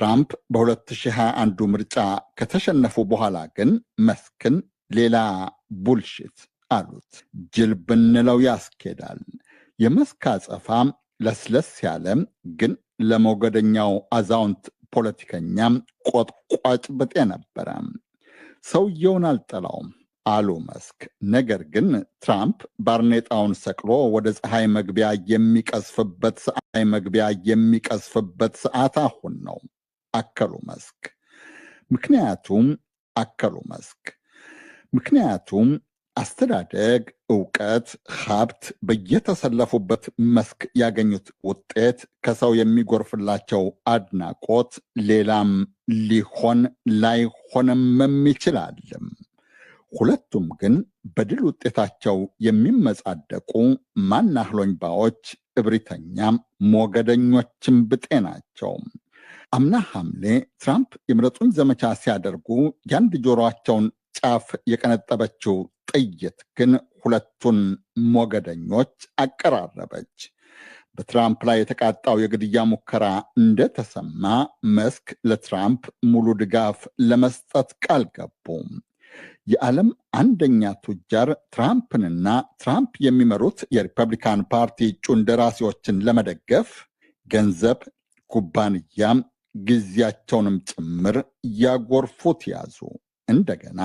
ትራምፕ በ2021 ምርጫ ከተሸነፉ በኋላ ግን መስክን ሌላ bullshit አሉት። ጅል ብንለው ያስኬዳል። የመስክ አጸፋ ለስለስ ያለ ግን ለሞገደኛው አዛውንት ፖለቲከኛ ቆጥቋጭ ብጤ ነበረ። ሰውየውን አልጠላውም አሉ መስክ። ነገር ግን ትራምፕ ባርኔጣውን ሰቅሎ ወደ ፀሐይ መግቢያ የሚቀዝፍበት ፀሐይ መግቢያ የሚቀዝፍበት ሰዓት አሁን ነው አከሉ መስክ። ምክንያቱም አከሉ መስክ ምክንያቱም አስተዳደግ፣ እውቀት፣ ሀብት፣ በየተሰለፉበት መስክ ያገኙት ውጤት፣ ከሰው የሚጎርፍላቸው አድናቆት ሌላም ሊሆን ላይሆንምም ይችላልም። ሁለቱም ግን በድል ውጤታቸው የሚመጻደቁ ማናህሎኝ ባዎች፣ እብሪተኛ ሞገደኞችም ብጤ ናቸው። አምና ሐምሌ ትራምፕ የምረጡኝ ዘመቻ ሲያደርጉ የአንድ ጆሮአቸውን ጫፍ የቀነጠበችው ጥይት ግን ሁለቱን ሞገደኞች አቀራረበች። በትራምፕ ላይ የተቃጣው የግድያ ሙከራ እንደተሰማ መስክ ለትራምፕ ሙሉ ድጋፍ ለመስጠት ቃል ገቡ። የዓለም አንደኛ ቱጃር ትራምፕንና ትራምፕ የሚመሩት የሪፐብሊካን ፓርቲ እጩ እንደራሴዎችን ለመደገፍ ገንዘብ፣ ኩባንያ፣ ጊዜያቸውንም ጭምር ያጎርፉት ያዙ። እንደገና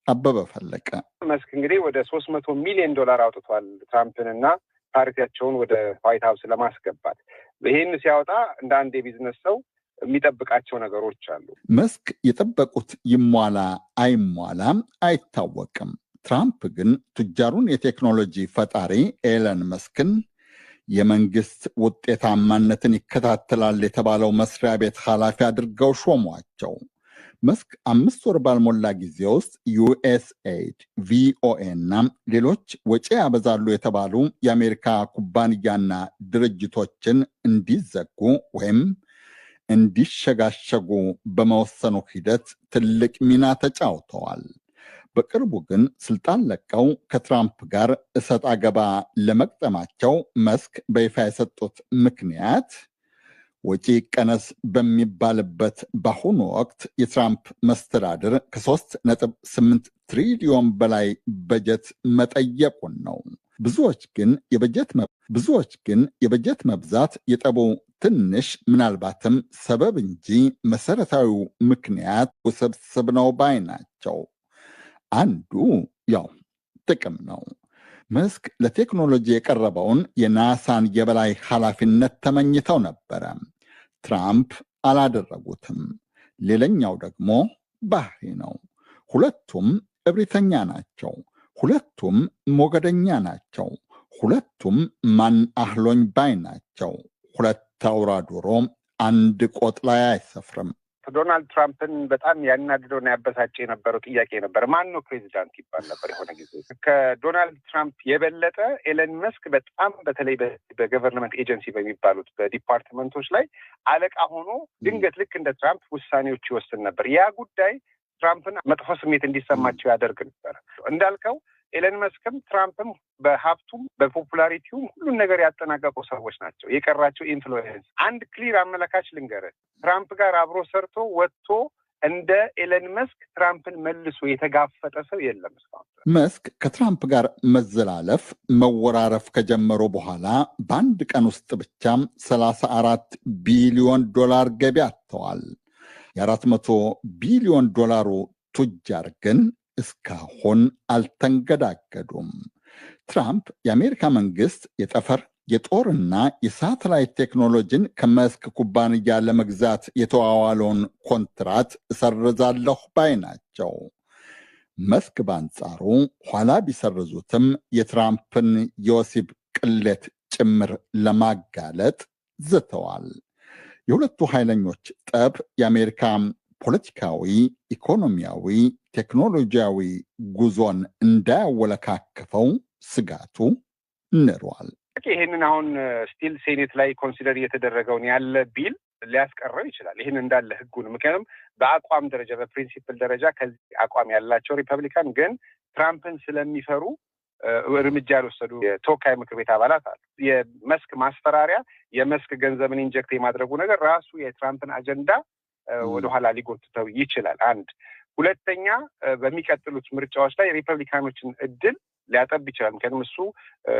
አበበ ፈለቀ። መስክ እንግዲህ ወደ $300 ሚሊዮን አውጥቷል ትራምፕንና ፓርቲያቸውን ወደ ዋይት ሀውስ ለማስገባት። ይህን ሲያወጣ እንደ አንድ የቢዝነስ ሰው የሚጠብቃቸው ነገሮች አሉ። መስክ የጠበቁት ይሟላ አይሟላም አይታወቅም። ትራምፕ ግን ቱጃሩን የቴክኖሎጂ ፈጣሪ ኤለን መስክን የመንግስት ውጤታማነትን ይከታተላል የተባለው መስሪያ ቤት ኃላፊ አድርገው ሾሟቸው። መስክ 5 ወር ባልሞላ ጊዜ ውስጥ ዩኤስኤድ፣ ቪኦኤ እና ሌሎች ወጪ ያበዛሉ የተባሉ የአሜሪካ ኩባንያና ድርጅቶችን እንዲዘጉ ወይም እንዲሸጋሸጉ በመወሰኑ ሂደት ትልቅ ሚና ተጫውተዋል። በቅርቡ ግን ስልጣን ለቀው ከትራምፕ ጋር እሰጥ አገባ ለመግጠማቸው መስክ በይፋ የሰጡት ምክንያት ወጪ ቀነስ በሚባልበት በአሁኑ ወቅት የትራምፕ መስተዳድር ከ3.8 ትሪሊዮን በላይ በጀት መጠየቁን ነው። ብዙዎች ግን የበጀት መብዛት የጠቡ ትንሽ ምናልባትም ሰበብ እንጂ መሰረታዊው ምክንያት ውስብስብ ነው ባይ ናቸው። አንዱ ያው ጥቅም ነው። መስክ ለቴክኖሎጂ የቀረበውን የናሳን የበላይ ኃላፊነት ተመኝተው ነበረ። ትራምፕ አላደረጉትም። ሌላኛው ደግሞ ባህሪ ነው። ሁለቱም እብሪተኛ ናቸው። ሁለቱም ሞገደኛ ናቸው። ሁለቱም ማን አህሎኝ ባይ ናቸው። ሁለት አውራ ዶሮ አንድ ቆጥ ላይ አይሰፍርም። ዶናልድ ትራምፕን በጣም ያናድደውና ያበሳጨ የነበረው ጥያቄ ነበር። ማን ነው ፕሬዚዳንት ይባል ነበር የሆነ ጊዜ። ከዶናልድ ትራምፕ የበለጠ ኤለን መስክ በጣም በተለይ በ government agency በሚባሉት በ department ኦች ላይ አለቃ ሆኖ ድንገት ልክ እንደ ትራምፕ ውሳኔዎች ይወስን ነበር። ያ ጉዳይ ትራምፕን መጥፎ ስሜት እንዲሰማቸው ያደርግ ነበር። እንዳልከው ኤለን መስክም ትራምፕም በሀብቱም በ popularity ውም ሁሉን ነገር ያጠናቀቁ ሰዎች ናቸው። የቀራቸው influence። አንድ clear አመላካች ልንገርህ። ትራምፕ ጋር አብሮ ሰርቶ ወጥቶ እንደ ኤለን መስክ ትራምፕን መልሶ የተጋፈጠ ሰው የለም እስካሁን። መስክ ከትራምፕ ጋር መዘላለፍ መወራረፍ ከጀመሩ በኋላ በአንድ ቀን ውስጥ ብቻ 34 ቢሊዮን ዶላር ገቢ አጥተዋል። የ400 ቢሊዮን ዶላሩ ቱጃር ግን እስካሁን አልተንገዳገዱም። ትራምፕ የአሜሪካ መንግስት የጠፈር፣ የጦርና የሳተላይት ቴክኖሎጂን ከመስክ ኩባንያ ለመግዛት የተዋዋለውን ኮንትራት እሰርዛለሁ ባይ ናቸው። መስክ በአንጻሩ ኋላ ቢሰርዙትም የትራምፕን የወሲብ ቅሌት ጭምር ለማጋለጥ ዝተዋል። የሁለቱ ኃይለኞች ጠብ የአሜሪካ ፖለቲካዊ፣ ኢኮኖሚያዊ፣ ቴክኖሎጂያዊ ጉዞን እንዳያወለካክፈው ስጋቱ ንሯል። ይህንን አሁን still ሴኔት ላይ consider እየተደረገውን ያለ bill ሊያስቀረው ይችላል። ይህን እንዳለ ህጉን፣ ምክንያቱም በአቋም ደረጃ፣ በ principle ደረጃ ከዚህ አቋም ያላቸው ሪፐብሊካን ግን ትራምፕን ስለሚፈሩ እርምጃ ያልወሰዱ የተወካይ ምክር ቤት አባላት አሉ። የመስክ ማስፈራሪያ፣ የመስክ ገንዘብን inject የማድረጉ ነገር ራሱ የትራምፕን አጀንዳ ወደኋላ ሊጎትተው ይችላል። አንድ ሁለተኛ፣ በሚቀጥሉት ምርጫዎች ላይ ሪፐብሊካኖችን እድል ሊያጠብ ይችላል። ምክንያቱም እሱ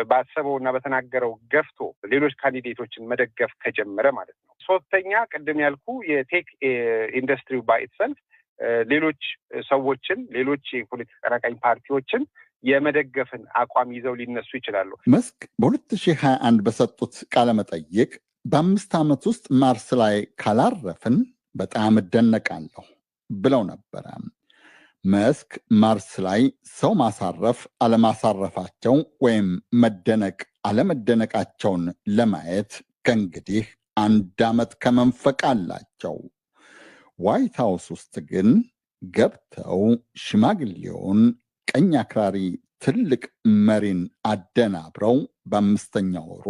ባሰበው እና በተናገረው ገፍቶ ሌሎች candidate ኦችን መደገፍ ከጀመረ ማለት ነው። ሶስተኛ፣ ቅድም ያልኩ የ tech industry ው by itself ሌሎች ሰዎችን፣ ሌሎች የፖለቲካ ተቀናቃኝ ፓርቲዎችን የመደገፍን አቋም ይዘው ሊነሱ ይችላሉ። መስክ በ2021 በሰጡት ቃለመጠይቅ በ5 ዓመት ውስጥ ማርስ ላይ ካላረፍን በጣም እደነቃለሁ ብለው ነበረ። መስክ ማርስ ላይ ሰው ማሳረፍ አለማሳረፋቸው ወይም መደነቅ አለመደነቃቸውን ለማየት ከእንግዲህ አንድ ዓመት ከመንፈቅ አላቸው። ዋይት ሃውስ ውስጥ ግን ገብተው ሽማግሌውን ቀኝ አክራሪ ትልቅ መሪን አደናብረው በ5ኛ ወሩ